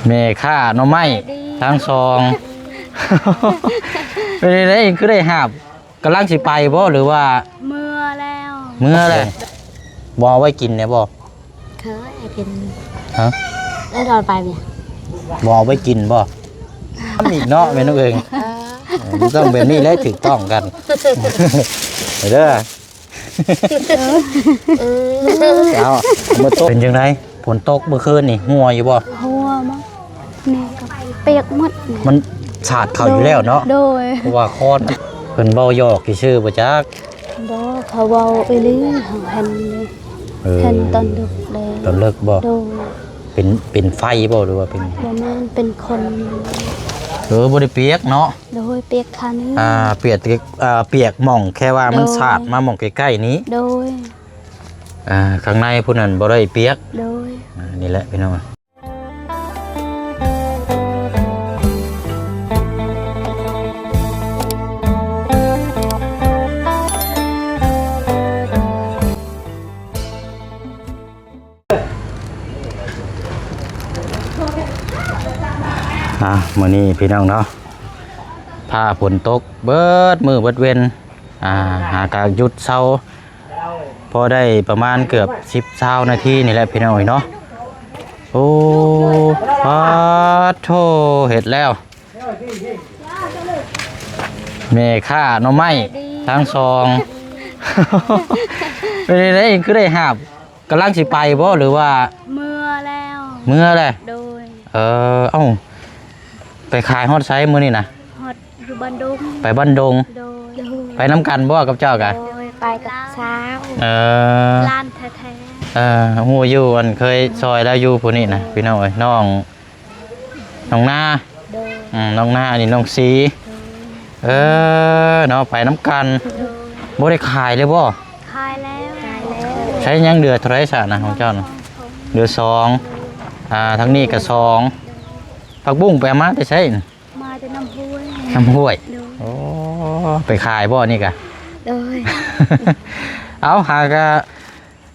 ແມ່ຄ້າໜໍ່ໄມ້ ສະບາຍດີ ທັງສອງ ເປັນຈັ່ງໃດ ຄືໄດ້ຫາບ? ກຳລັງຊິໄປບໍ່ ຫຼືວ່າ ເມືອແລ້ວ ເມືອແລ້ວ. ບໍ່ເອົາໄວ້ກິນແດ່ບໍ່? ເຄີຍກິນ. ຮະ? ແລ້ວຕອນໄປເບຍ ບໍ່ເອົາໄວ້ກິນບໍ່? ທຳອີກເນາະ ແມ່ນ້ອງເອີງ. ເອີ ເອີ ມັນຕ້ອງແບບນີ້ແຫຼະ ຖືກຕ້ອງກັນເດີ. ເອີ ເອົາ ເອົາມາຕົກ. ເປັນຈັ່ງໃດ ຝົນຕົກມື້ຄືນນີ້ ຮົ່ວຢູ່ບໍ່? ຮົ່ວມາກ ແມ່ກໍປຽກໝົດ. ມັນສາດເຂົ້າຢູ່ແລ້ວເນາະ. ໂດຍ ເພາະວ່າຄອນ ເພິ່ນເວົ້າຫຍອກຊື່ໆບໍ່ຈັກ. ບໍ່ ເຂົາເວົ້າອີ່ຫຼີ ເຮົາເຫັນ. ເອີ ເຫັນຕອນດຶກເດ້. ຕອນເລິກບໍ່? ໂດຍ ເປັນ ເປັນໄຟບໍ່ ຫຼືວ່າເປັນ? ບໍ່ແມ່ນ ເປັນຄົນ. ເອີ ບໍ່ໄດ້ປຽກເນາະ. ໂດຍ ປຽກຂານີ້ ອ່າ ປຽກ ອ່າ ປຽກໝ່ອງແຄ່ວ່າມັນ ໂດຍ ສາດມາໝ່ອງໃກ້ໆນີ້. ໂດຍ ອ່າ ຂ້າງໃນພຸ້ນນັ້ນບໍ່ໄດ້ປຽກ. ໂດຍ ອ່າ ນີ້ແຫຼະພີ່ນ້ອງ. ອ່າ ມື້ນີ້ພີ່ນ້ອງເນາະ ຟ້າຝົນຕົກເບິດມື້ເບິດເວັນ ອ່າ ຫາກະຢຸດເຊົາ ພໍໄດ້ປະມານເກືອບສິບ ຊາວນາທີນີ້ແຫຼະພີ່ນ້ອງເອີຍເນາະ. ໂອ້ ປາດໂທ້ ເຮັດແລ້ວ ແມ່ຄ້າໜໍ່ໄມ້ ທັງສອງ ເປັນຈັ່ງໃດ ຄືໄດ້ຫາບ? ກຳລັງຊິໄປບໍ່ ຫຼືວ່າ ເມືອແລ້ວ ເມືອແລ້ວ. ໂດຍ ເອີ ເອົ້າ ໄປຂາຍຮອດໃສມື້ນີ້ນະ? ຮອດຢູ່ບ້ານດົງ ໄປບ້ານດົງ. ໂດຍ ໂດຍ ໄປນຳກັນບໍ່ກັບເຈົ້າກະ? ໂດຍ ໄປກັບສາວ ເອີ ຫຼານແທ້ໆ. ເອີ ຮູ້ຢູ່ ອັນເຄີຍຊ່ອຍລາວຢູ່ຜູ້ນີ້ນະ ໂດຍ ພີ່ນ້ອງເອີຍ ນ້ອງ ນ້ອງນາ. ໂດຍ ອືມ ນ້ອງນາ ອັນນີ້ນ້ອງສີ. ໂດຍ ເອີ ເນາະ ໄປນຳກັນ. ໂດຍ ບໍ່ໄດ້ຂາຍເລີຍບໍ່? ຂາຍແລ້ວ ຂາຍແລ້ວ. ໃຊ້ຍັງເຫຼືອເທົ່າໃດຊະນະຂອງເຈົ້ານະ? ເຫຼືອສອງ. ອ່າ ທາງນີ້ກະສອງ. ຜັກບຸ້ງໄປເອົາມາແຕ່ໃສ? ມາແຕ່ນ້ຳຫ້ວຍ ນ້ຳຫ້ວຍ. ໂດຍ ໂອ້ ໄປຂາຍບໍ່ນີ້ກະ? ໂດຍ ເອົາ ຫາກະ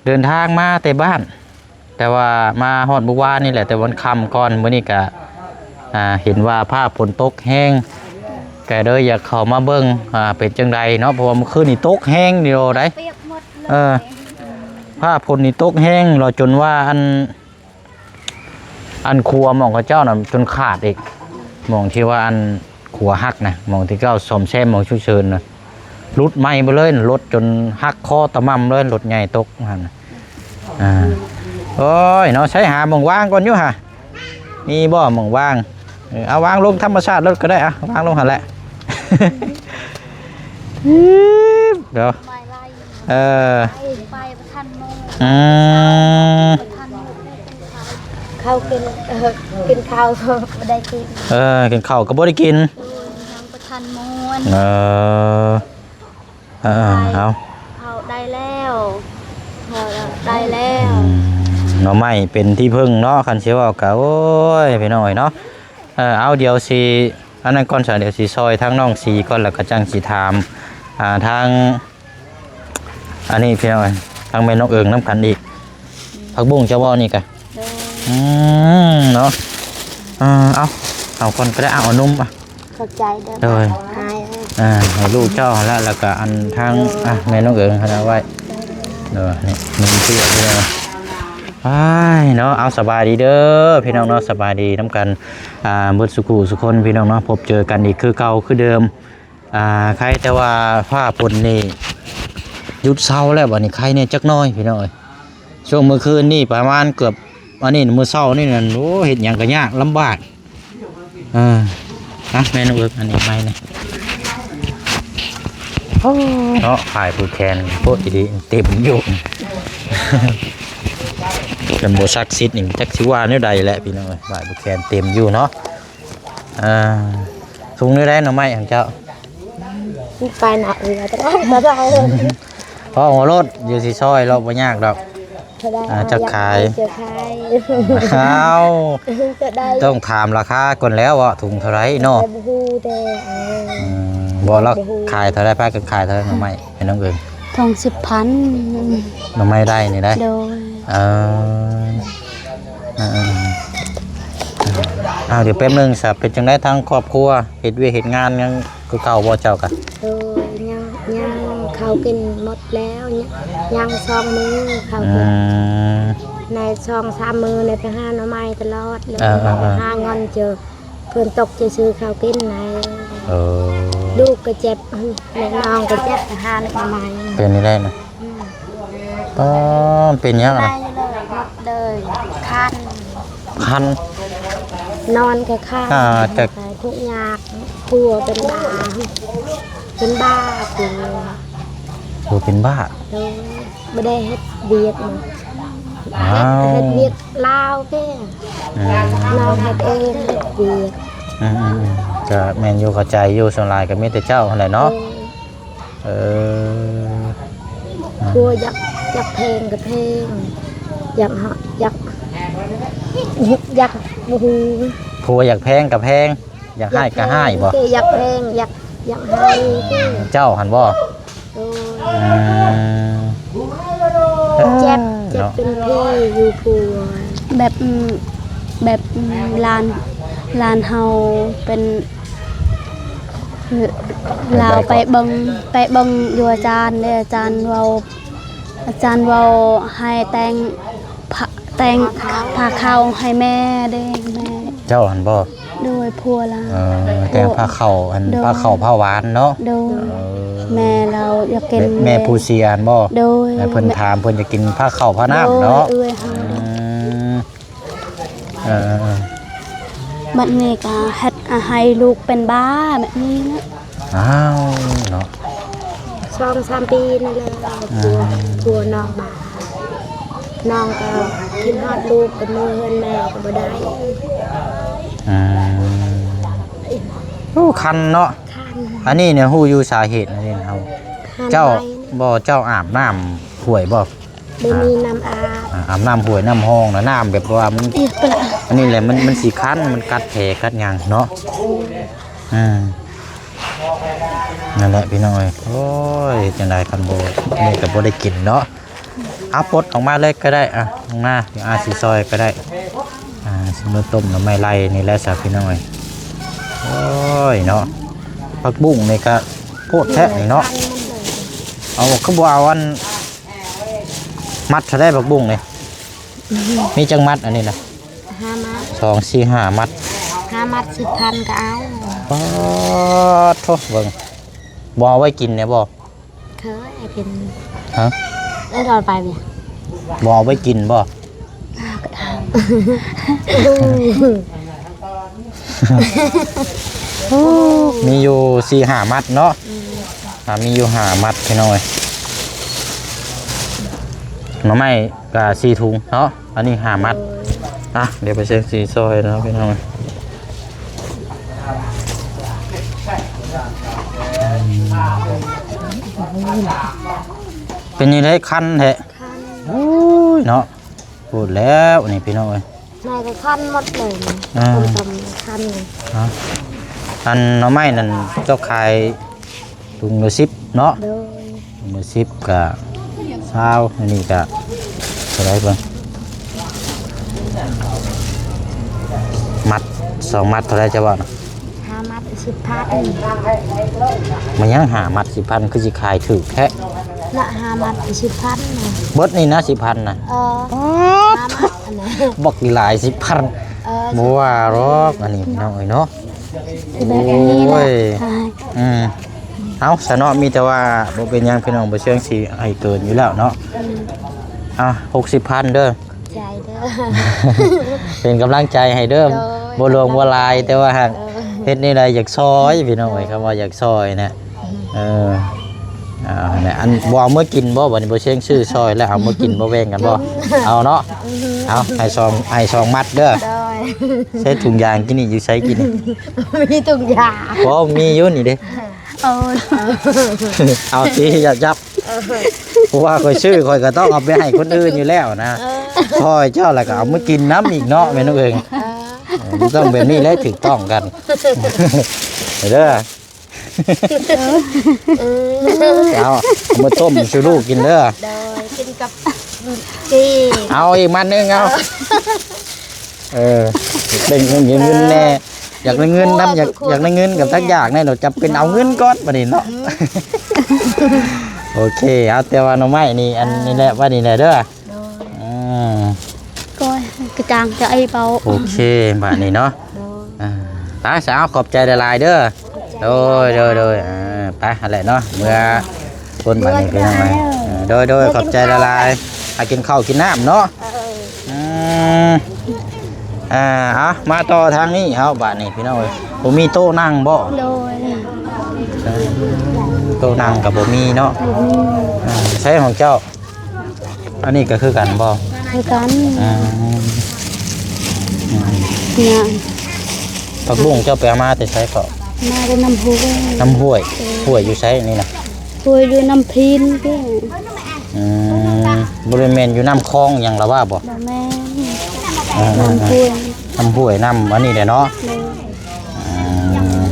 ເດີນທາງມາແຕ່ບ້ານ ແຕ່ວ່າມາຮອດມື້ວານນີ້ແຫຼະ ແຕ່ວັນຄ່ຳກ່ອນ. ມື້ນີ້ກະ ອ່າ ເຫັນວ່າຟ້າຝົນຕົກແຮງ ກະເລີຍຢາກເຂົ້າມາເບິ່ງ ອ່າ ເປັນຈັ່ງໃດເນາະ ເພາະວ່າມື້ຄືນນີ້ຕົກແຮງຢູ່ໃດ໋. ປຽກໝົດເລີຍ ເອີ ຟ້າຝົນນີ້ຕົກແຮງ ແລ້ວຈົນວ່າອັນ ອັນຂົວໝ່ອງເຂົາເຈົ້ານະຈົນຂາດອີກ ໝ່ອງທີ່ວ່າອັນຂົວຫັກນະ ໝ່ອງທີ່ເຂົາສ້ອມແຊມ ໝ່ອງສຸກເສີນນະ ຫຼຸດໃໝ່ເບິດເລີຍ ລົດຈົນຫັກຄໍຕະໝ່ຳເລີຍ ລົດໃຫຍ່ຕົກຫັ້ນ. ອ່າ ໂອ້ຍເນາະ ໃຊ້ຫາໝ່ອງວາງກ່ອນຢູ່ຫະ ມີບໍ່ໝ່ອງວາງ? ເອີ ເອົາວາງລົງທຳມະຊາດໂລດກໍໄດ້ ອ່ະ ວາງລົງຫັ້ນແຫຼະ. ເອີ ໄປບໍ່ທັນໝູ່ ອືມ ບໍ່ທັນໝູ່ ເຂົ້າກິນ ເອີ ກິນເຂົ້າບໍ່ໄດ້ກິນ ເອີ ກິນເຂົ້າກໍບໍ່ໄດ້ກິນ ໂດຍ ຍັງບໍ່ທັນມ່ວນ ເອີ ເອີ ເອີ ເອົາ ເຂົ້າໄດ້ແລ້ວ ເຂົ້າໄດ້ແລ້ວ ອືມ ໜໍ່ໄມ້ເປັນທີ່ເພິ່ງເນາະ ຄັນຊິເວົ້າກໍ ໂອ້ຍ ພີ່ນ້ອງເອີຍເນາະ. ເອີ ເອົາ ດຽວຊິ ອັນນັ້ນກ່ອນຊະ ດຽວຊິຊ່ອຍທາງນ້ອງສີກ່ອນ ແລ້ວກໍຈັ່ງຊິຖາມ ອ່າ ທາງ ອັນນີ້ພີ່ນ້ອງເອີຍ ທາງແມ່ນ້ອງເອີງນຳກັນອີກ. ຜັກບຸ້ງເຈົ້າບໍ່ນີ້ກະ? ໂດຍ ອືມ ເນາະ ອ່າ ເອົາ ເອົາກ່ອນກໍໄດ້ ເອົາ ເອົານົມ ອ່ະ ຂອບໃຈເດີ ໂດຍ ອ້າຍເອີຍ ອ່າ ໃຫ້ລູກເຈົ້າຫັ້ນລະ ແລ້ວກໍອັນທາງ ອ່າ ແມ່ນ້ອງເອີງຫັ້ນເອົາໄວ້ ໂດຍ ນີ້ ໜຶ່ງເທື່ອ ອ້າຍ ເນາະ ເອົາ ສະບາຍດີເດີພີ່ນ້ອງເນາະ ສະບາຍດີນຳກັນ ອ່າ ເບິດສຸຂູສຸຄົນພີ່ນ້ອງເນາະ ພົບເຈີກັນອີກຄືເກົ່າຄືເດີມ. ອ່າ ໄຄແຕ່ວ່າຟ້າຝົນນີ້ຢຸດເຊົາແລ້ວ ບັດນີ້ໄຄແດ່ຈັກໜ້ອຍພີ່ນ້ອງເອີຍ. ຊ່ວງມື້ຄືນນີ້ປະມານເກືອບ ອັນນີ້ມື້ເຊົ້ານີ້ນັ້ນ ໂອ້ ເຮັດຫຍັງກໍຍາກລຳບາກ. ເອີ ນະ ແມ່ນເອີ ອັນນີ້ໄມ້ນີ້ ໂອ້ ເນາະ ຝ້າຍຜູກແຂນໂພດອີ່ຫຼີ ເຕັມຢູ່ ຄັນບໍ່ສັກສິດນີ້ ຈັກຊິວ່າແນວໃດແຫຼະພີ່ນ້ອງເອີຍ ຝ້າຍຜູກແຂນເຕັມຢູ່ເນາະ. ອ່າ ທຸງນີ້ໄດ້ໜໍ່ໄມ້ຂອງເຈົ້າ ໄປນະເອືອ ເອົາໂລດ ຢູ່ຊິຊ່ອຍລອກ ບໍ່ຍາກດອກ. ເທົ່າໃດ? ອ່າ ຈັກຂາຍ ເຈົ້າຂາຍ ອ້າວ ເທົ່າໃດ? ຕ້ອງຖາມລາຄາກ່ອນແລ້ວເນາະ ທຸງເທົ່າໃດເນາະ? ບໍ່ຮູ້ແຕ່ ອືມ ບໍ່ ລາວຂາຍເທົ່າໃດ? ພາກັນຂາຍເທົ່າໃດໜໍ່ໄມ້ ໃຫ້ນ້ອງເອີງ? ຖົງສິບພັນ ໜໍ່ໄມ້ໄດ້ນີ້ໄດ໋? ໂດຍ ເອີ ເອີ ເອີ ເອີ. ອ້າວ ດຽວແປັບໜຶ່ງຊະ ເປັນຈັ່ງໃດທາງຄອບຄົວ ເຮັດວຽກເຮັດງານຍັງຄືເກົ່າບໍ່ເຈົ້າກະ? ໂດຍ ຍັງ ຍັງ ເຂົ້າກິນໝົດແລ້ວ ຍັງ ຍັງສອງມື້ເຂົ້າ ອື ກິນ ມ ໃນສອງສາມມື້ນີ້ໄປຫາໜໍ່ໄມ້ຕະຫຼອດເລີຍ ເອີໆໆ ຫາເງິນເຈີ ເພິ່ນຕົກຈະຊື້ເຂົ້າກິນໃຫ້ ເອີ ລູກກໍເຈັບ ແມ່ນ້ອງກໍເຈັບ ໄປຫາໜໍ່ໄມ້ ເປັນນີ້ໄດ້ນະ ອືມ ອໍ ເປັນຫຍັງນະ? ໄດ້ເລີຍ ຄັນ ຄັນ ນອນກໍຄັນ ອ່າ ຈາກ ທຸກຍາກ ຜົວເປັນບ້າ ເປັນບ້າ ຜົວ ຜົວເປັນບ້າ ໂດຍ ບໍ່ໄດ້ເຮັດວຽກນະ ອ້າວ ເຮັດ ເຮັດວຽກລາວເດ້ ອືມ ນ້ອງເຮັດເອງ ເຮັດວຽກ ອືມໆໆ ກໍແມ່ນຢູ່ ເຂົ້າໃຈຢູ່ ສ່ວນຫຼາຍກໍມີແຕ່ເຈົ້າຫັ້ນແຫຼະເນາະ ໂດຍ ເອີ ຜົວຢາກ ຢາກແພງກໍແພງ ຢາກ ຢາກ ຢາກບໍ່ຮູ້ ຜົວຢາກແພງກໍແພງ ຢາກຮ້າຍກໍຮ້າຍບໍ່? ຢາກແພງ ຢາກ ຢາກຮ້າຍ ເຈົ້າຫັ້ນບໍ່? ໂດຍ ອືມ ເຈັບ ເຈັບເປັນແຜຢູ່ຜົວ ແບບ ແບບ ຫຼານ ຫຼານເຮົາເປັນ ລາວໄປເບິ່ງ ໄປເບິ່ງຢູ່ອາຈານເດ້ ອາຈານເວົ້າ ອາຈານເວົ້າໃຫ້ແຕ່ງ ພະ ແຕ່ງພາເຂົ້າໃຫ້ແມ່ເດ້ ແມ່ ເຈົ້າຫັ້ນບໍ່? ໂດຍ ຜົວລາວ ເອີ ແຕ່ງພາເຂົ້າ ອັນ ໂດຍ ພາເຂົ້າພາຫວານເນາະ ໂດຍ ເອີ ແມ່ລາວຢາກກິນ ແມ່ ແມ່ຜູ້ເສຍຫັ້ນບໍ່? ໂດຍ ແມ່ເພິ່ນຖາມ ເພິ່ນຢາກກິນພາເຂົ້າພານ້ຳເນາະ ໂດຍ ເອື້ອຍເຮົາ ອືມ ເອີໆໆ ບັດນີ້ກໍເຮັດໃຫ້ລູກເປັນບ້າແບບນີ້ນະ ອ້າວ ເນາະ ສອງສາມປີນີ້ແຫຼະ ອືມ ຜົວ ຜົວນ້ອງມາ ນ້ອງກໍຄິດຮອດລູກ ກໍເມືອເຮືອນແມ່ກໍບໍ່ໄດ້ ອືມ ໂອ້ ຄັນເນາະ ຄັນ ອັນນີ້ນີ້ຮູ້ຢູ່ສາເຫດອັນນີ້ເຮົາ ຄັນ ເຈົ້າ ໄວ້ ບໍ່ ເຈົ້າອາບນ້ຳຫ້ວຍບໍ່? ບໍ່ມີນ້ຳອາບ ອາ ອາບນ້ຳຫ້ວຍນ້ຳຮ່ອງນະ ນ້ຳແບບວ່າມັນ ອັນນີ້ແຫຼະ ມັນ ມັນຊິຄັນ ມັນກັດແຜກັດຫຍັງເນາະ ອືມ ນັ້ນແຫຼະພີ່ນ້ອງເອີຍ ໂອ້ຍ ເຮັດຈັ່ງໃດ ຄັນບໍ່ນີ້ກໍບໍ່ໄດ້ກິນເນາະ ເອົາປົດອອກມາເລີຍກໍໄດ້ ອະ ອອກມາ ດຽວອາຊິຊອຍກໍໄດ້ ອາ ຊິມາຕົ້ມໜໍ່ໄມ້ໄລ່ນີ້ແຫຼະຊະພີ່ນ້ອງເອີຍ ໂອ້ຍເນາະ ຜັກບຸ້ງນີ້ກໍໂພດແທ້ນີ້ເນາະ ເອົາ ຄືບໍ່ເອົາອັນ ມັດເທົ່າໃດຜັກບຸ້ງນີ້? ມີຈັກມັດອັນນີ້ນະ? ຫ້າມັດ ສອງ ສີ່ ຫ້າມັດ ຫ້າມັດ ສິບພັນກໍເອົາ ປາດໂທ້ ເບິ່ງ ບໍ່ເອົາໄວ້ກິນແດ່ບໍ່? ເຄີຍ ໃຫ້ເປັນ ຮະ? ເອີ ຕອນໄປເບຍ ບໍ່ເອົາໄວ້ກິນບໍ່? ມີຢູ່ສີ່ຫ້າມັດເນາະ ອືມ ອ່າ ມີຢູ່ຫ້າມັດພີ່ນ້ອງເອີຍ ໜໍ່ໄມ້ກໍສີ່ຖົງເນາະ ອັນນີ້ຫ້າມັດ ໂດຍ ອ່ະ ດຽວໄປເຊັກສີຊອຍເນາະພີ່ນ້ອງເອີຍ ເປັນຈັ່ງໃດ ຄັນແທ້? ຄັນ ໂອ້ຍເນາະ ໂພດແລ້ວນີ້ພີ່ນ້ອງເອີຍ ແມ່ກໍຄັນໝົດເລີຍນີ້ ອ່າ ຕົ້ມຕຳຄັນນີ້ ອ່າ ອັນໜໍ່ໄມ້ນັ້ນເຈົ້າຂາຍຖົງລະສິບເນາະ ໂດຍ ຖົງລະສິບກະຊາວ ອັນນີ້ກະເທົ່າໃດເບິ່ງ ມັດ ສອງມັດເທົ່າໃດເຈົ້າວ່ານະ? ຫ້າມັດສິບພັນ ມັນຍັງຫ້າມັດສິບພັນ ຄືຊິຂາຍຖືກແທ້ ລະຫ້າມັດສິບພັນນະ ເບິດນີ້ນະສິບພັນນະ ເອີ ປາດ ຫ້າມັດຫັ້ນນະ ບັກຫຼາຍສິບພັນ ເອີ ບໍ່ວ່າດອກ ອັນນີ້ພີ່ນ້ອງເອີຍເນາະ ແບບນີ້ແຫຼະ ໂອ້ຍ ຂາຍ ອືມ ເອົາຊະເນາະ ມີແຕ່ວ່າບໍ່ເປັນຫຍັງພີ່ນ້ອງ ບໍ່ເຊີງຊິໃຫ້ເກີນຢູ່ແລ້ວເນາະ ອືມ ອ່ະ ຫົກສິບພັນເດີ ໃຈເດີ ເປັນກຳລັງໃຈໃຫ້ເດີ ໂດຍ ບໍ່ຫຼວງບໍ່ຫຼາຍ ແຕ່ວ່າຫາກ ເອີ ເຮັດແນວໃດຢາກຊ່ອຍພີ່ນ້ອງເອີຍ ໂດຍ ຄຳວ່າຢາກຊ່ອຍນະ ເອີ ເອົາແຫຼະ ອັນ ບໍ່ເອົາເມືອກິນບໍ່? ບັດນີ້ບໍ່ເຊງຊື້ຊ່ອຍແລ້ວ ເອົາເມືອກິນບໍ່ ແບ່ງກັນບໍ່? ກິນ ເອົາເນາະ ອືຮຶ ເອົາ ໃຫ້ສອງ ໃຫ້ສອງມັດເດີ ໂດຍ ໃສ່ຖົງຢາງກິນນີ້ ຢູ່ໃສກິນນີ້? ມີຖົງຢາງ ບໍ່ ມີຢູ່ນີ້ເດ້ ເອີ ເອົາຕິ ຢ່າຈັບ ເອີ ເພາະວ່າຂ້ອຍຊື້ ຂ້ອຍກໍຕ້ອງເອົາໄປໃຫ້ຄົນອື່ນຢູ່ແລ້ວນະ ເອີ ຊ່ອຍເຈົ້າແລ້ວກໍເອົາມາກິນນຳອີກເນາະ ແມ່ນບໍ່ເອີງ? ເອີ ເອີ ຕ້ອງແບບນີ້ແຫຼະ ຖືກຕ້ອງກັນ ເດີ ເອີ ເອົາ ເອົາມາຕົ້ມສູ່ລູກກິນເດີ ໂດຍ ກິນກັບ ເອີ ເອົາອີກມັດໜຶ່ງ ເອົາ ເອີ ເອີ ຢາກໄດ້ເງິນ ຢາກໄດ້ເງິນນຳ ຢາກ ຢາກໄດ້ເງິນກັບຈັກຢາກແນ່ເນາະ ຈຳເປັນເອົາເງິນກ່ອນບາດນີ້ເນາະ. ໂອເຄ ເອົາ ແຕ່ວ່າໜໍ່ໄມ້ນີ້ ອັນນີ້ແຫຼະ ໄວ້ນີ້ແຫຼະເດີ. ໂດຍ ອືມ ໂອ້ຍ ກະຈັງຈະໄອເບົາ. ໂອເຄ ບາດນີ້ເນາະ. ໂດຍ ອ່າ ໄປຊະ ເອົາ ຂອບໃຈຫຼາຍໆເດີ. ໂດຍ ໂດຍ ໂດຍ ອ່າ ໄປຫັ້ນແຫຼະເນາະ ເມືອ ຄົນບາດນີ້ ເມືອ ພີ່ນ້ອງເອີຍ. ໂດຍ ໂດຍ ຂອບໃຈຫຼາຍໆ ຫາກິນເຂົ້າກິນນ້ຳເນາະ. ເອີ ອືມ ອ່າ ເອົາ ມາຕໍ່ທາງນີ້ເຮົາບາດນີ້ ພີ່ນ້ອງເອີຍ. ບໍ່ມີໂຕະນັ່ງບໍ່? ໂດຍ ໂຕະນັ່ງກໍບໍ່ມີເນາະ. ບໍ່ມີ ອ່າ ໃຊ້ຂອງເຈົ້າ? ອັນນີ້ກໍຄືກັນບໍ່? ຄືກັນ. ອືມ ອືມ ຫຍັງ? ຜັກບຸ້ງເຈົ້າໄປເອົາມາແຕ່ໃສເກາະ? ມາແຕ່ນ້ຳຫ້ວຍ. ນ້ຳຫ້ວຍ? ເອີ ຫ້ວຍຢູ່ໃສນີ້ນະ? ຫ້ວຍຢູ່ນ້ຳພີນເດ້. ອືມ ບໍ່ໄດ້ແມ່ນຢູ່ນ້ຳຄອງຫຍັງລະວ່າບໍ່? ບໍ່ແມ່ນ. ເອີ ນ້ຳຫ້ວຍ ນ້ຳຫ້ວຍ ນ້ຳອັນນີ້ແຫຼະເນາະ. ໂດຍ ອືມ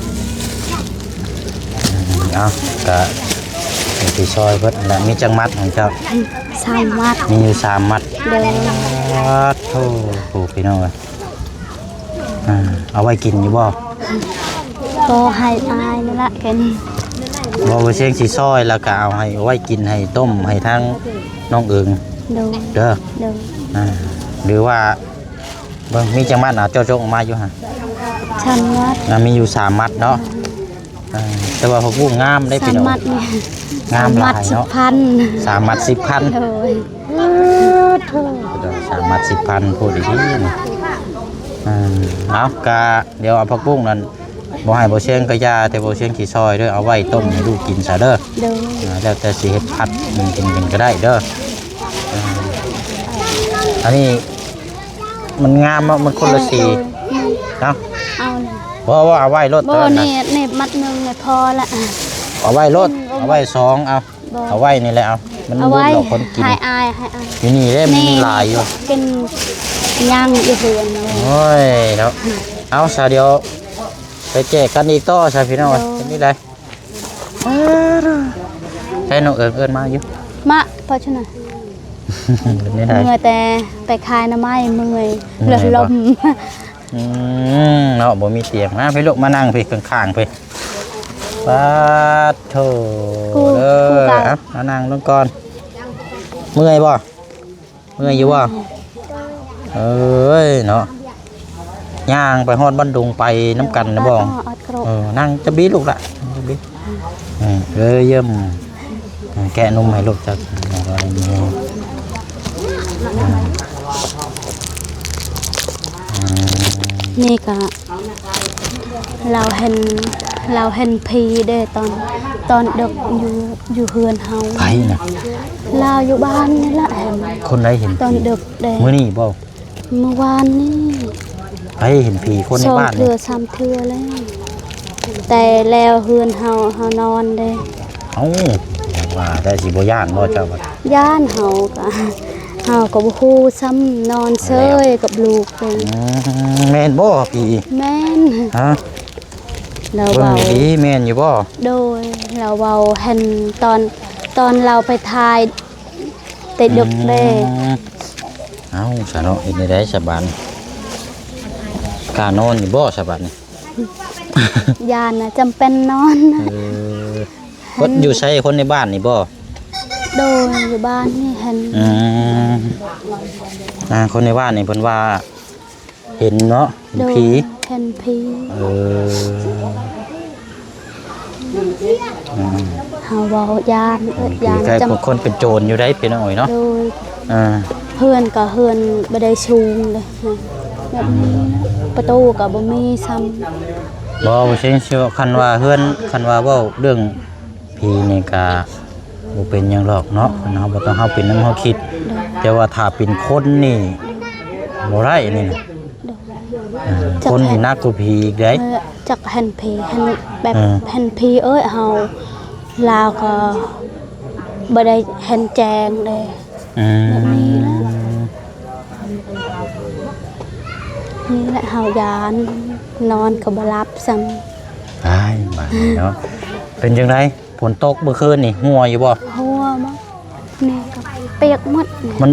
ເອົາ ກະຊິຊ່ອຍເພິ່ນແຫຼະ. ມີຈັກມັດຂອງເຈົ້າ? ສາມມັດ. ມີຢູ່ສາມມັດ. ໂດຍ ປາດໂທ້ ໂອ້ ພີ່ນ້ອງເອີຍ. ອ່າ ເອົາໄວ້ກິນຢູ່ບໍ່? ກໍໃຫ້ອ້າຍນັ້ນລະ ແຄ່ນີ້. ບໍ່ ບໍ່ ຊຽງຊິຊ່ອຍ ແລ້ວກະເອົາໃຫ້ ເອົາໄວ້ກິນ ໃຫ້ຕົ້ມໃຫ້ທາງນ້ອງເອີງ. ໂດຍ ເດີ ໂດຍ ອ່າ ຫຼືວ່າ ເບິ່ງ ມີຈັກມັດ? ອ່າ ເຈົ້າຈົກອອກມາຢູ່ຫັ້ນ ສາມມັດ. ອ່າ ມີຢູ່ສາມມັດເນາະ. ອ່າ ແຕ່ວ່າຜັກບຸ້ງງາມເດ້ ສາມມັດນີ້ ພີ່ນ້ອງ ງາມຫຼາຍເນາະ. ສາມມັດສິບພັນ. ສາມມັດສິບພັນ. ໂດຍ ສາມມັດສິບພັນ ໂພດອີ່ຫຼີນີ້. ອ່າ ເອົາ ກະດຽວເອົາຜັກບຸ້ງນັ້ນ ບໍ່ໃຫ້ບໍ່ຊຽງກະຢ່າ ແຕ່ບໍ່ຊຽງຊິຊ່ອຍເດີ ເອົາໄວ້ຕົ້ມໃຫ້ລູກກິນຊະເດີ. ໂດຍ ອ່າ ແລ້ວແຕ່ຊິເຮັດຜັດກິນ ກິນກໍໄດ້ເດີ. ອ່າ ອັນນີ້ ມັນງາມເນາະ ມັນຄົນລະສີ. ເອີ ເອົາ ເອົາ ບໍ່ ບໍ່ ເອົາໄວ້ໂລດ. ບໍ່ ຕອນນັ້ນນີ້ ນີ້ມັດໜຶ່ງນີ້ພໍລະ. ເອົາໄວ້ໂລດ. ອືມ ເອົາໄວ້ສອງ ເອົາ ບໍ່ ເອົາໄວ້ນີ້ແຫຼະ. ເອົາ ມັນ ເອົາໄວ້ ລຸດດອກຄົນກິນ ໃຫ້ອ້າຍ ໃຫ້ອ້າຍ. ຢູ່ນີ້ເດ້ ມັນມີຫຼາຍຢູ່ ກິນຍ່າງຢູ່ເຮືອນ. ໂອ້ຍເນາະ. ເອົາຊະ ດຽວໄປແຈກກັນອີກຕໍ່ຊະ ພີ່ນ້ອງ. ໂດຍ ເປັນຈັ່ງໃດ? ເອີ ໃຊ້ນ້ອງເອີງເອີ້ນມາຢູ່ ມາ ເພາະສະນັ້ນ ເປັນຈັ່ງໃດ? ເມື່ອຍແຕ່ໄປຂາຍໜໍ່ໄມ້ ເມື່ອຍ ເມື່ອຍ ເລີຍ ບໍ່ ລົມ. ອືມ ເນາະ ບໍ່ມີຕຽງ. ມາພີ່ລູກ ມານັ່ງພີ່ ຂ້າງໆ ພີ່. ປາດໂທ້ ເອີ ເອົາ ມານັ່ງລົງກ່ອນ. ເມື່ອຍບໍ່? ເມື່ອຍຢູ່ບໍ່? ເອີຍເນາະ ຍ່າງໄປຮອດບ້ານດົງ ໄປນຳກັນນະບໍ່? ເອີ ນັ່ງຈະບີລູກລະ ຈະບີ. ເອີ ເອີ ຢ້ຽມ ແກະນົມໃຫ້ລູກຈັກ ນີ້ກະ ລາວເຫັນ ລາວເຫັນຜີເດ້ ຕອນ ຕອນດຶກຢູ່ ຢູ່ເຮືອນເຮົາ. ໃຜນະ? ລາວຢູ່ບ້ານນີ້ລະເຫັນ. ຄົນໃດເຫັນ? ຕອນດຶກເດ້. ມື້ນີ້ບໍ່? ມື້ວານນີ້. ໃຜເຫັນຜີ? ຄົນໃນບ້ານນີ້? ສອງເທື່ອສາມເທື່ອແລ້ວ ແຕ່ແລ້ວເຮືອນເຮົາ ເຮົານອນເດ້. ເອົ້າ ວ່າແຕ່ຊິບໍ່ຢ້ານບໍ່ເຈົ້າ? ຢ້ານ ເຮົາກະ ເຮົາກະບໍ່ຮູ້ຊ້ຳ ນອນເຊີຍກັບລູກເລີຍ. ອືມ ແມ່ນບໍ່ຜີ? ແມ່ນ. ຮະ? ລາວເວົ້າ ເບິ່ງດີໆ ແມ່ນຢູ່ບໍ່? ໂດຍ ລາວເວົ້າ ເຫັນຕອນ ຕອນລາວໄປຖ່າຍແຕ່ດຶກເດ້. ອືມ ເອົ້າ ຊະເນາະ ເຮັດແນວໃດຊະບາດນີ້? ກ້ານອນຢູ່ບໍ່ຊະບາດນີ້? ຢ້ານນະ ຈຳເປັນນອນ. ເອີ ເພິ່ນຢູ່ໃສ ຄົນໃນບ້ານນີ້ບໍ່? ໂດຍ ຢູ່ບ້ານນີ້ເຫັນ. ອືມ ອ່າ ຄົນໃນບ້ານນີ້ເພິ່ນວ່າເຫັນເນາະ ເຫັນຜີ. ໂດຍ ເຫັນຜີ. ເອີ ອືມ ເຮົາເວົ້າຢ້ານ ຢ້ານ ຄືຄົນເປັນໂຈນຢູ່ໃດ໋ ພີ່ນ້ອງເອີຍເນາະ. ໂດຍ ອ່າ ເຮືອນກໍເຮືອນບໍ່ໄດ້ສູງເດ້ ແບບນີ້ນະ ປະຕູກໍບໍ່ມີຊ້ຳ. ບໍ່ ບໍ່ເຊີງຊິເວົ້າ ຄັນວ່າເຮືອນ ຄັນວ່າເວົ້າເລື່ອງຜີນີ້ກະບໍ່ເປັນຫຍັງດອກເນາະ ເຮົາບໍ່ຕ້ອງ ເຮົາເປັນນຳເຮົາຄິດ. ໂດຍ ແຕ່ວ່າຖ້າເປັນຄົນນີ້ບໍ່ໄດ້ນີ້ນະ. ໂດຍ ອ່າ ຈັກ ຄົນນີ້ໜັກກວ່າຜີອີກເດ້. ເອີ ຈັກເຫັນຜີ ເຫັນແບບ ເອີ ເຫັນຜີເອີຍ ເຮົາ ລາວກໍບໍ່ໄດ້ເຫັນແຈ້ງເດ້. ອືມ ແບບນີ້ລະ ນີ້ລະເຮົາຢ້ານ ນອນກໍບໍ່ຫຼັບຊ້ຳ. ອ້າຍ ບາດນີ້ເນາະ ເປັນຈັ່ງໃດ? ຝົນຕົກເມື່ອຄືນນີ້ ຮົ່ວຢູ່ບໍ່? ຮົ່ວບໍ່? ນີ້ກໍປຽກໝົດ. ມັນ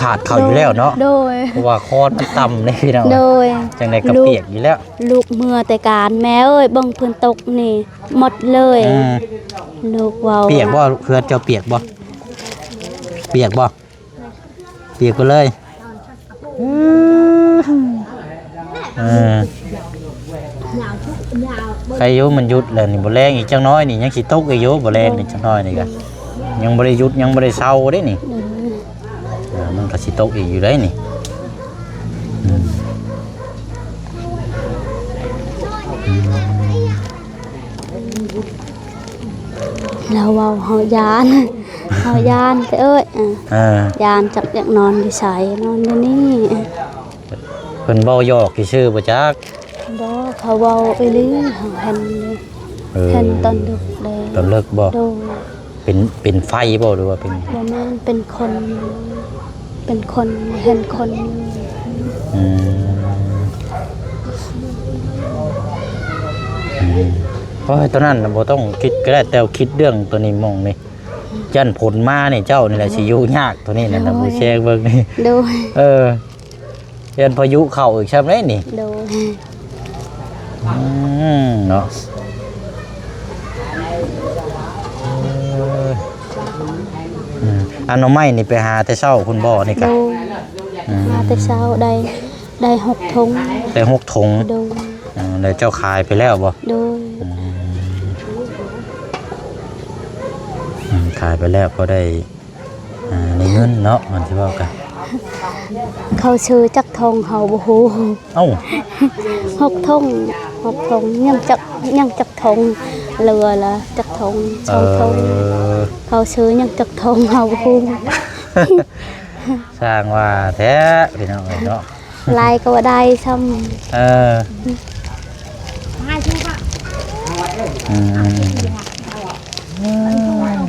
ສາດເຂົ້າຢູ່ແລ້ວເນາະ ໂດຍ ເພາະວ່າຄອນມັນຕ່ຳເດ້ພີ່ນ້ອງ ໂດຍ ຈັ່ງໃດກໍ ລູກ ປຽກຢູ່ແລ້ວ ລູກເມືອແຕ່ການ ແມ່ເອີຍ ເບິ່ງເພິ່ນຕົກນີ້ໝົດເລີຍ ອືມ ລູກເວົ້າ ປຽກບໍ່? ເຮືອນເຈົ້າປຽກບໍ່? ປຽກບໍ່? ປຽກໄປເລີຍ ເອີ ໃຄຢູ່ມັນຢຸດແລ້ວນີ້ ບໍ່ແລງອີກຈັກໜ້ອຍນີ້ ຍັງຊິຕົກອີກຢູ່ ບໍ່ແລງນີ້ຈັກໜ້ອຍນີ້ກະ ຍັງບໍ່ໄດ້ຢຸດ ຍັງບໍ່ໄດ້ເຊົາເດ້ນີ້ ເອີ ເອີ ມັນກະຊິຕົກອີກຢູ່ໄດ໋ນີ້ ອືມ ອືມ. ລາວເວົ້າເຮົາຢ້ານ ເຮົາຢ້ານເອີຍ ເອີ ຢ້ານຈັກຢາກນອນຢູ່ໃສ ນອນຢູ່ນີ້ ເພິ່ນເວົ້າຢອກຊື່ໆບໍ່ຈັກ ບໍ່ ເຂົາເວົ້າອີ່ຫຼີ ເຮົາເຫັນຢູ່ ເອີ ເຫັນຕອນດຶກເດ້ ຕອນເລິກບໍ່ ໂດຍ ເປັນ ເປັນໄຟບໍ່ ຫຼືວ່າເປັນ ບໍ່ແມ່ນ ເປັນຄົນ ເປັນຄົນ ເຫັນຄົນຢູ່ ອືມ ອືມ ໂອ້ຍ ໂຕນັ້ນນະບໍ່ຕ້ອງຄິດກໍໄດ້ ແຕ່ຄິດເລື່ອງໂຕນີ້ໝ່ອງນີ້ ຢ້ານຝົນມານີ້ ເຈົ້ານີ້ແຫຼະຊິຢູ່ຍາກ ໂຕນີ້ນະ ໂດຍ ຜູ້ແຊງເບິ່ງນີ້ ໂດຍ ເອີ ຢ້ານພາຍຸເຂົ້າອີກຊ້ຳເດ້ນີ້ ໂດຍ ອືມ ເນາະ ເອີ ອືມ ອັນໜໍ່ໄມ້ນີ້ໄປຫາແຕ່ເຊົ້າພຸ້ນບໍ່ນີ້ກະ ໂດຍ ອືມ ຫາແຕ່ເຊົ້າໄດ້ ໄດ້ຫົກຖົງ ໄດ້ຫົກຖົງ ໂດຍ ອືມ ແລ້ວເຈົ້າຂາຍໄປແລ້ວບໍ່? ໂດຍ ອືມ ອືມ ຂາຍໄປແລ້ວພໍໄດ້ ອ່າ ໄດ້ເງິນເນາະ ມັນຊິເວົ້າກັນ ເຂົາຊື້ຈັກຖົງເຮົາບໍ່ຮູ້ ເອົ້າ ຫົກຖົງ ຫົກຖົງ ຍັງຈັກ ຍັງຈັກຖົງ ເຫຼືອລະຈັກຖົງ ສອງຖົງ ເອີ ເຂົາຊື້ຍັງຈັກຖົງເຮົາບໍ່ຮູ້ ຊ່າງວ່າແທ້ພີ່ນ້ອງເອີຍເນາະ ຫຼາຍກໍບໍ່ໄດ້ຊ້ຳ ເອີ ອືມ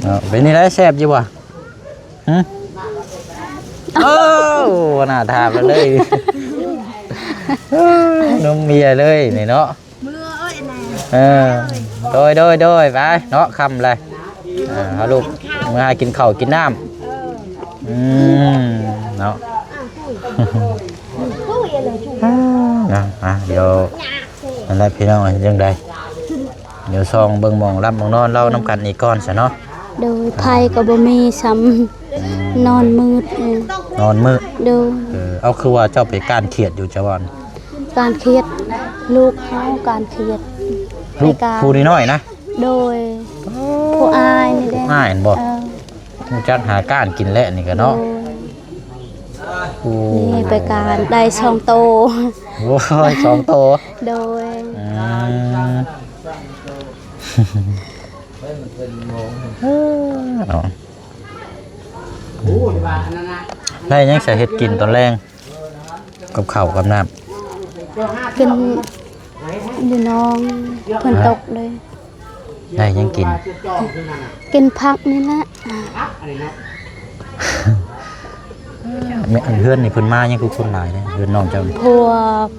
ເນາະ ເປັນຈັ່ງໃດ ແຊບຢູ່ບໍ່? ຫຶ? ໂອ້ ໜ້າຖາມເລີຍ ນົມເມຍເລີຍນີ້ເນາະ ເອີ ໂດຍ ໂດຍ ໂດຍ ໄປເນາະ ຄ່ຳແລ້ວ ອ່າ ເຮົາລູກເມືອຫາກິນເຂົ້າກິນນ້ຳ ເອີ ອືມ ເນາະ ອ່າ ດຽວ ນັ້ນແຫຼະພີ່ນ້ອງ ຈັ່ງໃດ ດຽວສ່ອງເບິ່ງໝ່ອງຫຼັບໝ່ອງນອນລາວນຳກັນອີກກ່ອນຊະເນາະ ໂດຍ ອ່າ ໄຟກໍບໍ່ມີຊ້ຳ ອືມ ນອນມືດ ນອນມືດ ໂດຍ ເອີ ເອົາ ຄືວ່າເຈົ້າໄປກ້ານຂຽດຢູ່ ເຈົ້າວ່າ ກ້ານຂຽດ ລູກເຮົາກ້ານຂຽດ ລູກຜູ້ນ້ອຍໆນະ ໂດຍ ຜູ້ອ້າຍນີ້ເດ້ ອ້າຍຫັ້ນບໍ່ ເອີ ຮູ້ຈັກຫາກ້ານກິນແຫຼະນີ້ກະເນາະ ໂດຍ ໂອ້ ນີ້ໄປກ້ານໄດ້ສອງໂຕ ໂອ້ຍ ສອງໂຕ ໂດຍ ອືມ ເອີ ເນາະ ໄດ້ຫຍັງສະເຮັດກິນຕອນແລງ ກັບເຂົ້າກັບນ້ຳ ກິນຢູ່ໜອງ ຝົນຕົກເດ້ ໄດ້ຫຍັງກິນ ກິນຜັກນີ້ແຫຼະ ແມ່ນ ເຮືອນນີ້ເພິ່ນມາຍັງຄືຄົນຫຼາຍເດ້ ເຮືອນນ້ອງເຈົ້ານີ້ ຜົວ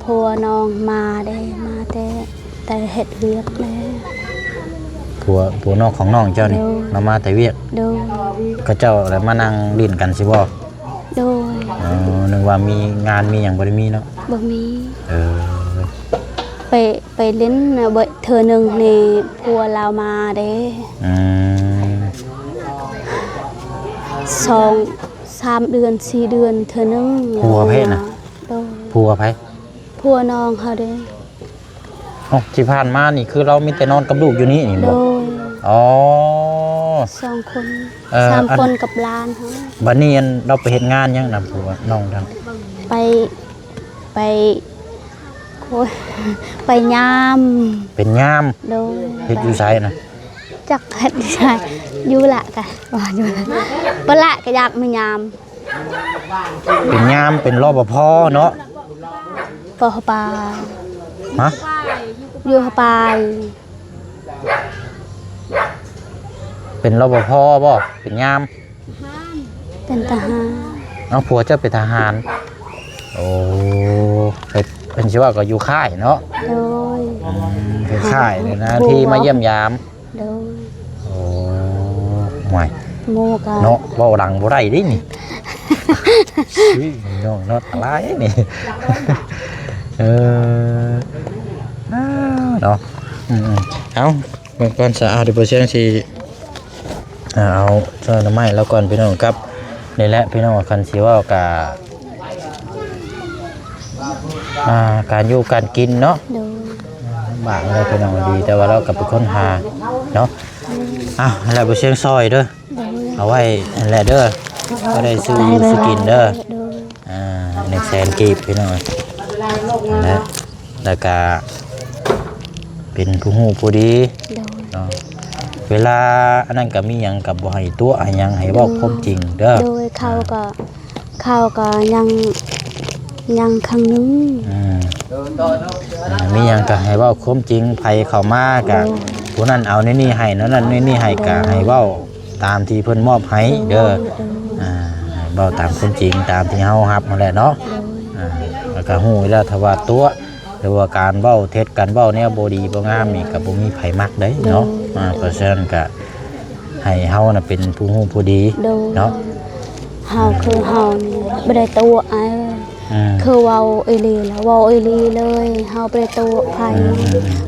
ຜົວນ້ອງມາເດ້ ມາແຕ່ ແຕ່ເຮັດວຽກແດ່ ຜົວ ຜົວນ້ອງຂອງນ້ອງເຈົ້ານີ້ ໂດຍ ມາ ມາແຕ່ວຽກ ໂດຍ ເຂົາເຈົ້າລະມານັ່ງຫຼິ້ນກັນຊິບໍ່? ໂດຍ ອໍ ນຶກວ່າມີງານມີຫຍັງ ບໍ່ໄດ້ມີເນາະ ບໍ່ມີ ເອີ ໄປ ໄປຫຼິ້ນນະ ເທື່ອໜຶ່ງນີ້ຜົວລາວມາເດ້ ອືມ ສອງ ສາມເດືອນ ສີ່ເດືອນເທື່ອໜຶ່ງ ຜົວໃຜນະ? ໂດຍ ຜົວໃຜ? ຜົວນ້ອງເຮົາເດ້ ອໍ ທີ່ຜ່ານມານີ້ຄືລາວມີແຕ່ນອນກັບລູກຢູ່ນີ້ນີ້ບໍ່? ໂດຍ ອໍ ສອງຄົນ ເອີ ສາມຄົນກັບຫຼານເຮົາ ບັດນີ້ອັນລາວໄປເຮັດງານຫຍັງນຳຜົວນ້ອງນັ້ນ? ໄປ ໄປ ໂອ້ຍ ໄປຍາມ ເປັນຍາມ ໂດຍ ເຮັດຢູ່ໃສນະ? ຈັກເຮັດຢູ່ໃສ ຢູ່ລະກະ ວ່າຢູ່ລະ ປະລະກະຢາກມາຍາມ ເປັນຍາມ ເປັນ ລປພ ເນາະ ປ ປ ຮະ? ຢູ່ ປ ເປັນ ລປພ ບໍ່? ເປັນຍາມ ເປັນທະຫານ ເອົ້າ ຜົວເຈົ້າເປັນທະຫານ ໂອ້ ເປັນ ເພິ່ນຊິວ່າກໍຢູ່ຄ້າຍເນາະ ໂດຍ ອືມ ຢູ່ຄ້າຍນີ້ນະ ທີ່ມາຢ້ຽມຢາມ ໂດຍ ໂອ້ ຫ່ວຍ ໝູ່ກໍ ເນາະ ເວົ້າດັງບໍ່ໄດ້ເດ້ນີ້ ອຸ້ຍ ນ້ອງເນາະ ຕາລາຍນີ້ ເອີ ອ້າວ ເນາະ ອືມໆ ເອົາ ເບິ່ງກ່ອນຊະ ເອົາ ດຽວບໍ່ຊຽງຊິ ອ່າ ເອົາຊ່ອຍໜໍ່ໄມ້ລາວກ່ອນພີ່ນ້ອງ ກັບນີ້ແຫຼະພີ່ນ້ອງ ຄັນຊິເວົ້າກະ ອ່າ ການຢູ່ການກິນເນາະ ໂດຍ ລຳບາກແຫຼະພີ່ນ້ອງ ດີແຕ່ວ່າລາວກໍເປັນຄົນຫາເນາະ ໂດຍ ອ້າວ ແລ້ວບໍ່ຊຽງຊ່ອຍເດີ ໂດຍ ເອົາໄວ້ຫັ້ນແຫຼະເດີ ກໍໄດ້ຊື້ ໄດ້ ຊື້ກິນເດີ ໂດຍ ອ່າ ໜຶ່ງແສນກີບພີ່ນ້ອງ ນັ້ນແຫຼະ ແລ້ວກະເປັນຜູ້ຮູ້ຜູ້ດີ ໂດຍ ເນາະ ເວລາອັນນັ້ນກະມີຫຍັງກະບໍ່ໃຫ້ຕົວະໃຫ້ຫຍັງ ໃຫ້ເວົ້າ ໂດຍ ຄວາມຈິງເດີ ໂດຍ ເຂົາ ອ່າ ກະ ເຂົາກະຍັງ ຍັງຄັ້ງໜຶ່ງ ອືມ ອ່າ ມີຫຍັງກະໃຫ້ເວົ້າຄວາມຈິງ ໃຜເຂົ້າມາກະ ໂດຍ ຜູ້ນັ້ນເອົາແນວນີ້ໃຫ້ ແນວນັ້ນແນວນີ້ໃຫ້ ໂດຍ ກະໃຫ້ເວົ້າ ຕາມທີ່ເພິ່ນມອບໃຫ້ເດີ ໂດຍ ໂດຍ ອ່າ ເວົ້າຕາມຄວາມຈິງ ຕາມທີ່ເຮົາຮັບຫັ້ນແຫຼະເນາະ ໂດຍ ອ່າ ແລ້ວກໍຮູ້ຢູ່ແລ້ວ ຖ້າວ່າຕົວະ ຫຼືວ່າການເວົ້າເທັດ ການເວົ້າແນວບໍ່ດີບໍ່ງາມນີ້ ກໍບໍ່ມີໃຜມັກເດ້ເນາະ ໂດຍ ອ່າ ເພາະສະນັ້ນກໍໃຫ້ເຮົານະເປັນຜູ້ຮູ້ຜູ້ດີ ໂດຍ ເນາະ ເຮົາ ອືມ ຄືເຮົານີ້ບໍ່ໄດ້ຕົວະອ້າຍ ອືມ ຄືເວົ້າອີ່ຫຼີລະເວົ້າອີ່ຫຼີເລີຍ ເຮົາບໍ່ໄດ້ຕົວະໃຜ ອືມ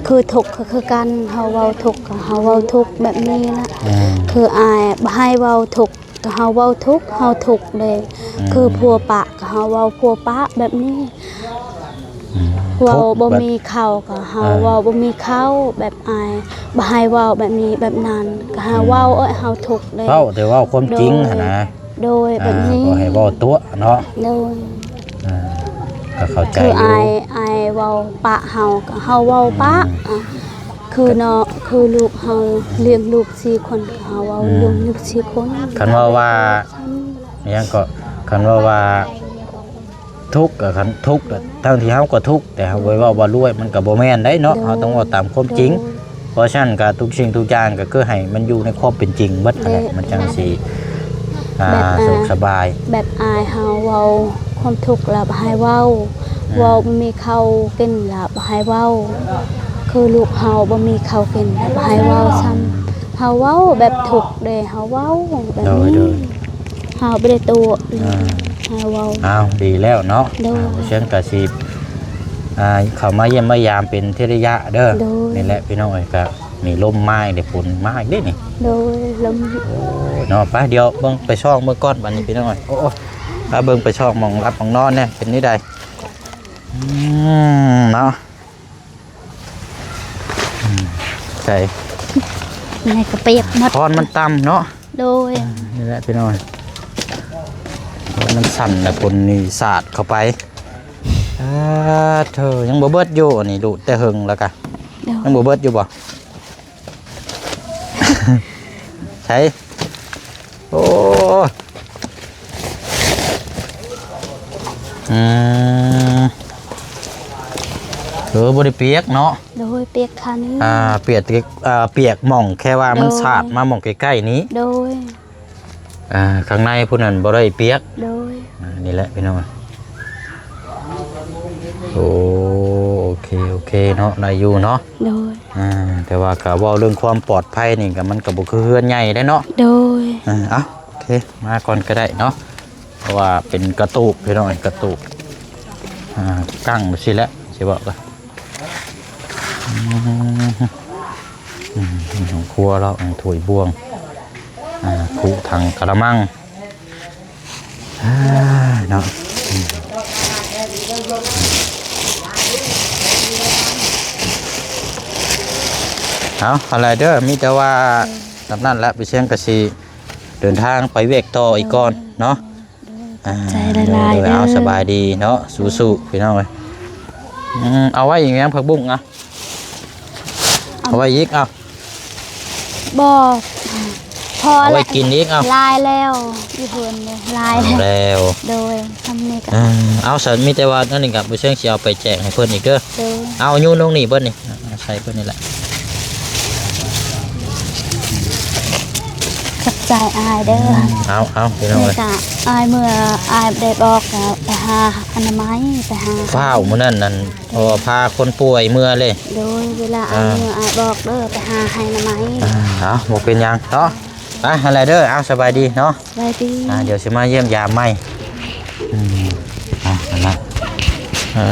ຄືທຸກກໍຄືກັນ ເຮົາເວົ້າທຸກກໍເຮົາເວົ້າທຸກແບບນີ້ລະ ອືມ ຄືອ້າຍບໍ່ໃຫ້ເວົ້າທຸກກໍເຮົາເວົ້າທຸກ ເຮົາທຸກເດ້ ອືມ ຄືຜົວປະກໍເຮົາເວົ້າຜົວປະແບບນີ້ ອືມ ເວົ້າບໍ່ມີເຂົ້າກໍເຮົາ ເອີ ເວົ້າບໍ່ມີເຂົ້າແບບອ້າຍ ບໍ່ໃຫ້ເວົ້າແບບນີ້ແບບນັ້ນ ກໍເຮົາ ອືມ ເວົ້າ ເອີຍ ເຮົາທຸກເດ້ ເວົ້າແຕ່ເວົ້າຄວາມຈິງ ໂດຍ ຫັ້ນນະ ໂດຍ ອ່າ ແບບນີ້ ບໍ່ໃຫ້ເວົ້າຕົວະເນາະ ໂດຍ ອ່າ ກໍເຂົ້າໃຈຢູ່ ຄືອ້າຍ ອ້າຍເວົ້າປະເຮົາ ກໍເຮົາເວົ້າປະ ອືມ ອ່າ ຄືເນາະ ຄືລູກເຮົາ ອືມ ລ້ຽງລູກສີ່ຄົນ ເຮົາເວົ້າ ອືມ ລ້ຽງລູກສີ່ຄົນ ຄັນເວົ້າວ່າ ຫຍັງກໍ ຄັນເວົ້າວ່າທຸກກໍ ຄັນທຸກກໍ ທັງທີ່ເຮົາກໍທຸກ ແຕ່ເຮົາໄປເວົ້າວ່າລວຍ ມັນກໍບໍ່ແມ່ນໄດ໋ເນາະ ໂດຍ ເຮົາຕ້ອງເວົ້າຕາມຄວາມຈິງ ໂດຍ ເພາະສະນັ້ນກໍທຸກສິ່ງທຸກຢ່າງກໍຄືໃຫ້ມັນຢູ່ໃນຄວາມເປັນຈິງເບິດຫັ້ນແຫຼະ ແບບ ມັນຈັ່ງຊິ ອ່າ ແບບ ອ່າ ສະດວກສະບາຍ ແບບອ້າຍເຮົາເວົ້າຄວາມທຸກລະບໍ່ໃຫ້ເວົ້າ ອືມ ເວົ້າບໍ່ມີເຂົ້າກິນລະບໍ່ໃຫ້ເວົ້າ ຄືລູກເຮົາບໍ່ມີເຂົ້າກິນລະບໍ່ໃຫ້ເວົ້າຊ້ຳ ເຮົາເວົ້າແບບທຸກເດ້ ເຮົາເວົ້າແບບນີ້ ໂດຍ ໂດຍ ເຮົາບໍ່ໄດ້ຕົວະ ອ່າ ເຮົາເວົ້າ ອ້າວ ດີແລ້ວເນາະ ໂດຍ ອ່າ ເຊິ່ງກະຊິ ອ່າ ເຂົ້າມາຢ້ຽມມາຢາມເປັນເທື່ອໄລຍະເດີ ໂດຍ ນີ້ແຫຼະພີ່ນ້ອງເອີຍ ກະມີລົມມາອີກເດ້ ຝົນມາອີກເດ້ນີ້ ໂດຍ ລົມ ໂອ້ຍ ເນາະ ໄປ ດຽວເບິ່ງໄປຊ່ອງເບິ່ງກ່ອນບັດນີ້ພີ່ນ້ອງເອີຍ ໂອ້ ໂອ້ ພາເບິ່ງໄປຊ່ອງໝ່ອງຫຼັບໝ່ອງນອນແດ່ ເປັນແນວໃດ ອືມ ເນາະ ໃສ່ ນີ້ກໍປຽກໝົດ ຄ້ອນມັນຕ່ຳເນາະ ໂດຍ ນີ້ແຫຼະພີ່ນ້ອງ ມັນສັ່ນແລ້ວ ຝົນນີ້ສາດເຂົ້າໄປ ອາ ເທີ ຍັງບໍ່ເບິດຢູ່ ອັນນີ້ດູດແຕ່ເຫິງແລ້ວກະ ໂດຍ ຍັງບໍ່ເບິດຢູ່ບໍ່? ໃສ ໂອ້ ອືມ ເອີ ບໍ່ໄດ້ປຽກເນາະ ໂດຍ ປຽກຂ້າງນີ້ ອ່າ ປຽກ ອ່າ ປຽກໝ່ອງແຄ່ວ່າມັນ ໂດຍ ສາດມາໝ່ອງໃກ້ໆນີ້ ໂດຍ ອ່າ ຂ້າງໃນພຸ້ນນັ້ນບໍ່ໄດ້ປຽກ ໂດຍ ອ່າ ນີ້ແຫຼະພີ່ນ້ອງ ໂອ້ ໂອເຄ ໂອເຄເນາະ ໄດ້ຢູ່ເນາະ ໂດຍ ອ່າ ແຕ່ວ່າກໍເວົ້າເລື່ອງຄວາມປອດໄພນີ້ກໍ ມັນກໍບໍ່ຄືເຮືອນໃຫຍ່ເດ້ເນາະ ໂດຍ ອ່າ ເອົາ ໂອເຄ ມາກ່ອນກໍໄດ້ເນາະ ເພາະວ່າເປັນກະຕູບພີ່ນ້ອງ ກະຕູບ ອ່າ ກັ້ງຊີ້ແຫຼະ ຊິເວົ້າກໍ ອືມ ອືມ ຫ້ອງຄົວລາວ ອ່າ ຖ້ວຍບ່ວງ ອ່າ ຄຸ ຖັງ ກະລະມັງ ອ່າ ເນາະ ອືມ ເອົາ ຫັ້ນແຫຼະເດີ ມີແຕ່ວ່າສ່ຳນັ້ນແຫຼະ ໄປຊຽງກະຊິເດີນທາງໄປວຽກຕໍ່ອີກກ່ອນເນາະ ໂດຍ ອ່າ ຂອບໃຈຫຼາຍໆ ໂດຍ ເດີ ເອົາ ສະບາຍດີເນາະ ສູ້ໆ ພີ່ນ້ອງເອີຍ ອືມ ເອົາໄວ້ອີກຫຍັງ ຜັກບຸ້ງ ອ່ະ ເອົາໄວ້ອີກ ເອົາ ບໍ່ ພໍແລ້ວ ເອົາໄວ້ກິນອີກ ເອົາ ຫຼາຍແລ້ວ ຢູ່ເຮືອນນີ້ຫຼາຍແລ້ວ ແລ້ວ ໂດຍ ຊ່ຳນີ້ກໍ ເອີ ເອົາ ຊັ້ນມີແຕ່ວ່າອັນນີ້ກໍບໍ່ເຊີງຊິເອົາໄປແຈກໃຫ້ເພິ່ນອີກເດີ ໂດຍ ເອົາ ໂຍນລົງນີ້ເບິດນີ້ ໃສ່ເພິ່ນນີ້ແຫຼະ ຂອບໃຈອ້າຍເດີ ອືມ ເອົາ ເອົາ ພີ່ນ້ອງເອີຍ ນີ້ກະອ້າຍເມື່ອ ອ້າຍໄດ້ບອກ ກະໄປຫາອະນາໄມ ໄປຫາ ຟ້າວມື້ນັ້ນນັ້ນ ເພາະວ່າພາຄົນປ່ວຍເມືອເລີຍ ໂດຍ ເວລາອ້າຍເມືອ ອ່າ ອ້າຍບອກເດີ ໄປຫາໃຫ້ອະນາໄມ ອ່າ ເອົາ ບໍ່ເປັນຫຍັງເນາະ ໄປ ຫັ້ນແຫຼະເດີ ເອົາ ສະບາຍດີເນາະ ສະບາຍດີ ອ່າ ດຽວຊິມາຢ້ຽມຢາມໃໝ່ ອືມ ອ່ະ ນັ້ນລະ ເອີ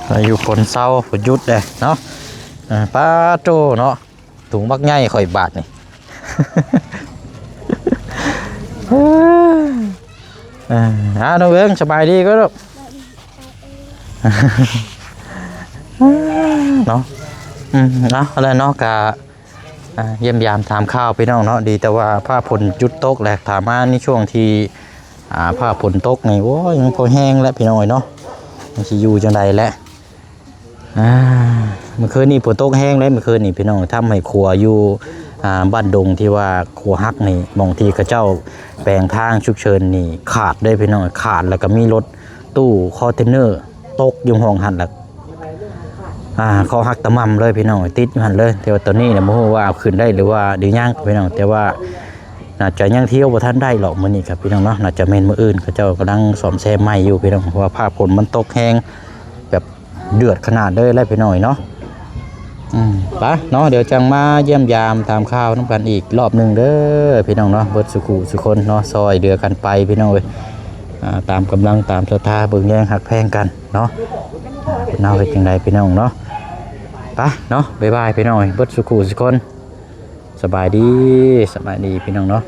ພາຍຸຝົນເຊົາ ຝົນຢຸດເດ້ເນາະ. ເອີ ປາໂຕເນາະ ຖົງບັກໃຫຍ່ຂ້ອຍບາດນີ້. ເອີ ອ່າ ນ້ອງເອີງ ສະບາຍດີກໍລູກ ເນາະ. ອືມ ເອົາ ແລ້ວເນາະ ກະ ອ່າ ຢ້ຽມຢາມຖາມຂ່າວພີ່ນ້ອງເນາະ. ດີແຕ່ວ່າຟ້າຝົນຢຸດຕົກແຫຼະ ຖ້າມາໃນຊ່ວງທີ່ ອ່າ ຟ້າຝົນຕົກນີ້ ໂອ້ຍ ມັນກໍແຮງແຫຼະພີ່ນ້ອງເອີຍເນາະ. ມັນຊິຢູ່ຈັ່ງໃດແຫຼະ. ອ່າ ມື້ຄືນນີ້ຝົນຕົກແຮງເດ້ ມື້ຄືນນີ້ພີ່ນ້ອງ ທຳໃຫ້ຂົວຢູ່ ອ່າ ບ້ານດົງທີ່ວ່າຂົວຫັກນີ້ ໝ່ອງທີ່ເຂົາເຈົ້າແປງທາງສຸກເສີນນີ້ຂາດເດ້ພີ່ນ້ອງ. ຂາດ ແລ້ວກໍມີລົດຕູ້ຄອນເທນເນີຕົກຢູ່ຫ້ອງຫັ້ນ ແລ້ວ ອ່າ ຄໍຫັກຕະໝ່ຳເລີຍພີ່ນ້ອງ ຕິດຢູ່ຫັ້ນເລີຍ. ແຕ່ວ່າຕອນນີ້ນະ ບໍ່ຮູ້ວ່າເອົາຂຶ້ນໄດ້ ຫຼືວ່າ ຫຼືຍັງພີ່ນ້ອງ ແຕ່ວ່າໜ້າຈະຍັງທ່ຽວບໍ່ທັນໄດ້ຫຼອກມື້ນີ້ຄັບພີ່ນ້ອງເນາະ. ໜ້າຈະແມ່ນມື້ອື່ນ ເຂົາເຈົ້າກຳລັງສ້ອມແຊມໃໝ່ຢູ່ພີ່ນ້ອງ ເພາະວ່າຟ້າຝົນມັນຕົກແຮງ ແບບເດືອດຂະໜາດເລີຍແຫຼະພີ່ນ້ອງເນາະ. ອືມ ໄປເນາະ ດຽວຈັ່ງມາຢ້ຽມຢາມຖາມຂ່າວນຳກັນອີກລອບໜຶ່ງເດີພີ່ນ້ອງເນາະ. ເບິດສູ່ຄູ່ສູ່ຄົນເນາະ ຊ່ອຍເຫຼືອກັນໄປພີ່ນ້ອງເອີຍ ອ່າ ຕາມກຳລັງຕາມສັດທາ ເບິ່ງແຍງຮັກແພງກັນເນາະ. ເຮົາເຮັດຈັ່ງໃດພີ່ນ້ອງເນາະ. ໄປເນາະ ບາຍບາຍພີ່ນ້ອງເອີຍ ເບິດສູ່ຄູ່ສູ່ຄົນ. ສະບາຍດີ ສະບາຍດີພີ່ນ້ອງເນາະ.